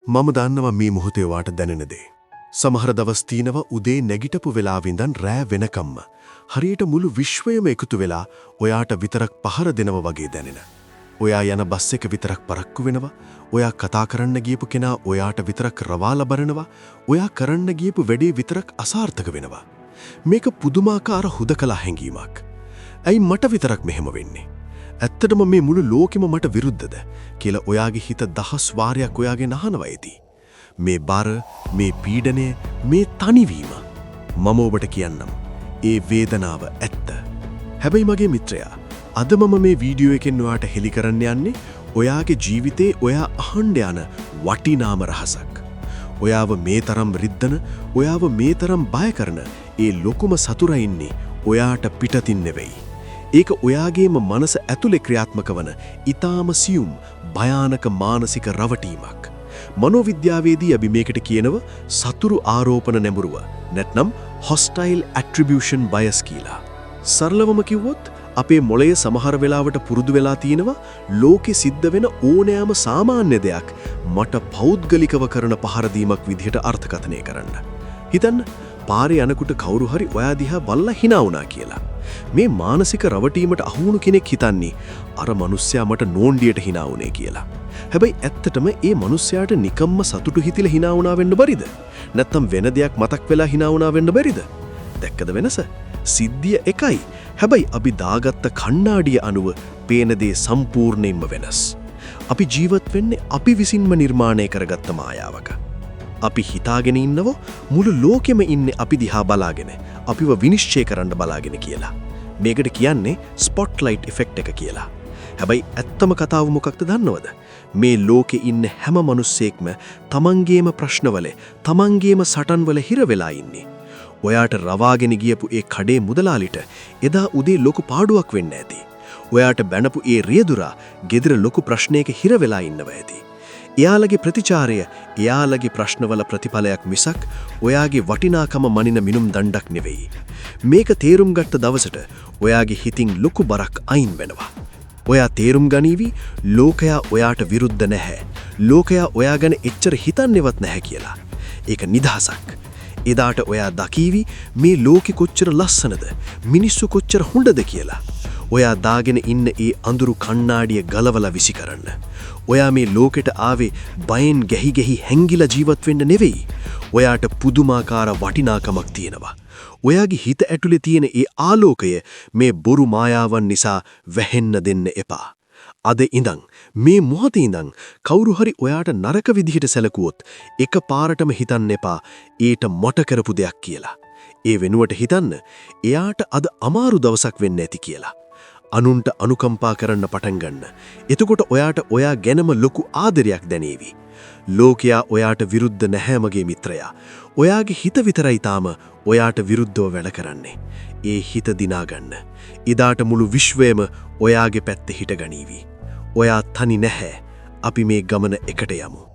මම දන්නවා මේ මොහොතේ ඔයාට දැනෙන දේ. සමහර දවස් තියෙනවා උදේ නැගිටපු වෙලාවෙ ඉඳන් රෑ වෙනකම්ම හරියට මුළු විශ්වයම එකතු වෙලා ඔයාට විතරක් පහර දෙනවා වගේ දැනෙන. ඔයා යන බස් එක විතරක් පරක්කු වෙනවා. ඔයා කතා කරන්න ගියපු කෙනා ඔයාට විතරක් රවාලා බලනවා. ඔයා කරන්න ගියපු වැඩේ විතරක් අසාර්ථක වෙනවා. මේක පුදුමාකාර හුදකලා හැඟීමක්. ඇයි මට විතරක් මෙහෙම වෙන්නේ? ඇත්තටම මේ මුළු ලෝකෙම මට විරුද්ධද කියලා ඔයාගේ හිත දහස් වාරයක් ඔයාගෙන් අහනවා ඇති. මේ බර, මේ පීඩනය, මේ තනිවීම, මම ඔබට කියන්නම්. ඒ වේදනාව ඇත්ත. හැබැයි මගේ මිත්‍රයා, අද මම මේ වීඩියෝ එකෙන් ඔයාට හෙළි කරන්න යන්නේ ඔයාගේ ජීවිතේ ඔයා අහන්න යන වටිනාම රහසක්. ඔයාව මේ තරම් රිද්දන, ඔයාව මේ තරම් බය කරන ඒ ලොකුම සතුරා ඉන්නේ ඔයාට පිටතින් නෙවෙයි. ඒක ඔයාගේම මනස ඇතුලේ ක්‍රියාත්මක වන ඉතාම සියුම් භයානක මානසික රවටීමක්. මනෝවිද්‍යාවේදී අපි මේකට කියනව සතුරු ආරෝපණ නැඹුරුව, නැත්නම් හොස්ටයිල් ඇට්‍රිබියුෂන් බයස් කියලා. සරලවම කිව්වොත්, අපේ මොළය සමහර වෙලාවට පුරුදු වෙලා තියෙනවා ලෝකෙ සිද්ධ වෙන ඕනෑම සාමාන්‍ය දෙයක් මට පෞද්ගලිකව කරන පහර දීමක් විදිහට අර්ථකථනය කරන්න. හිතන්න, පාරේ යනකොට කවුරු හරි ඔයා දිහා බලලා හිනා වුණා කියලා. මේ මානසික රවටීමට අහු වුණු කෙනෙක් හිතන්නේ අර මනුස්සයා මට නෝන්ඩියට හිනා වුණේ කියලා. හැබැයි ඇත්තටම ඒ මනුස්සයාට නිකම්ම සතුටු හිතිලා හිනා වුණා වෙන්න බැරිද? නැත්තම් වෙන දෙයක් මතක් වෙලා හිනා වුණා වෙන්න බැරිද? දැක්කද වෙනස? සිද්ධිය එකයි. හැබැයි අපි දාගත්ත කණ්ණාඩිය අනුව පේන දේ සම්පූර්ණයෙන්ම වෙනස්. අපි ජීවත් වෙන්නේ අපි විසින්ම නිර්මාණය කරගත්ත මායාවක. අපි හිතාගෙන ඉන්නව මුළු ලෝකෙම ඉන්නේ අපි දිහා බලාගෙන, අපිව විනිශ්චය කරන්න බලාගෙන කියලා. මේකට කියන්නේ ස්පොට්ලයිට් ඉෆෙක්ට් එක කියලා. හැබැයි ඇත්තම කතාව මොකක්ද දන්නවද? මේ ලෝකෙ ඉන්න හැම මිනිස්සෙක්ම තමන්ගේම ප්‍රශ්නවල, තමන්ගේම සටන්වල හිර වෙලා ඉන්නේ. ඔයාට රවාගෙන ගියපු ඒ කඩේ මුදලාලිට එදා උදේ ලොකු පාඩුවක් වෙන්න ඇති. ඔයාට බැනපු ඒ රියදුරා ගෙදර ලොකු ප්‍රශ්නයක හිර වෙලා ඉන්නවා ඇති. එයාලගේ ප්‍රතිචාරය එයාලගේ ප්‍රශ්නවල ප්‍රතිඵලයක් මිසක් ඔයාගේ වටිනාකම මනින මිනුම් දණ්ඩක් නෙවෙයි. මේක තේරුම් ගත්ත දවසට ඔයාගේ හිතින් ලොකු බරක් අයින් වෙනවා. ඔයා තේරුම් ගනීවි ලෝකයා ඔයාට විරුද්ධ නැහැ. ලෝකයා ඔයා ගැන එච්චර හිතන්නේවත් නැහැ කියලා. ඒක නිදහසක්. එදාට ඔයා දකීවි මේ ලෝකෙ කොච්චර ලස්සනද, මිනිස්සු කොච්චර හොඳද කියලා. ඔයා දාගෙන ඉන්න ඒ අඳුරු කණ්ණාඩිය ගලවලා විසි කරන්න. ඔයා මේ ලෝකෙට ආවේ බයෙන් ගැහි ගැහි හැංගිලා ජීවත් වෙන්න නෙවෙයි. ඔයාට පුදුමාකාර වටිනාකමක් තියෙනවා. ඔයාගේ හිත ඇතුලේ තියෙන ඒ ආලෝකය මේ බොරු මායාවන් නිසා වැහෙන්න දෙන්න එපා. අද ඉඳන්, මේ මොහොතේ ඉඳන්, කවුරු හරි ඔයාට නරක විදිහට සැලකුවොත් එක පාරටම හිතන්න එපා ඒට මට කරපු දෙයක් කියලා. ඒ වෙනුවට හිතන්න එයාට අද අමාරු දවසක් වෙන්න ඇති කියලා. අනුන්ට අනුකම්පා කරන්න පටන් ගන්න. එතකොට ඔයාට ඔයා ගැනම ලොකු ආදරයක් දැනේවි. ලෝකයා ඔයාට විරුද්ධ නැහැ මගේ මිත්‍රයා. ඔයාගේ හිත විතරයි තාම ඔයාට විරුද්ධව වැඩ කරන්නේ. ඒ හිත දිනා ගන්න. එදාට මුළු විශ්වයම ඔයාගේ පැත්තේ හිටගනීවි. ඔයා තනි නැහැ. අපි මේ ගමන එකට යමු.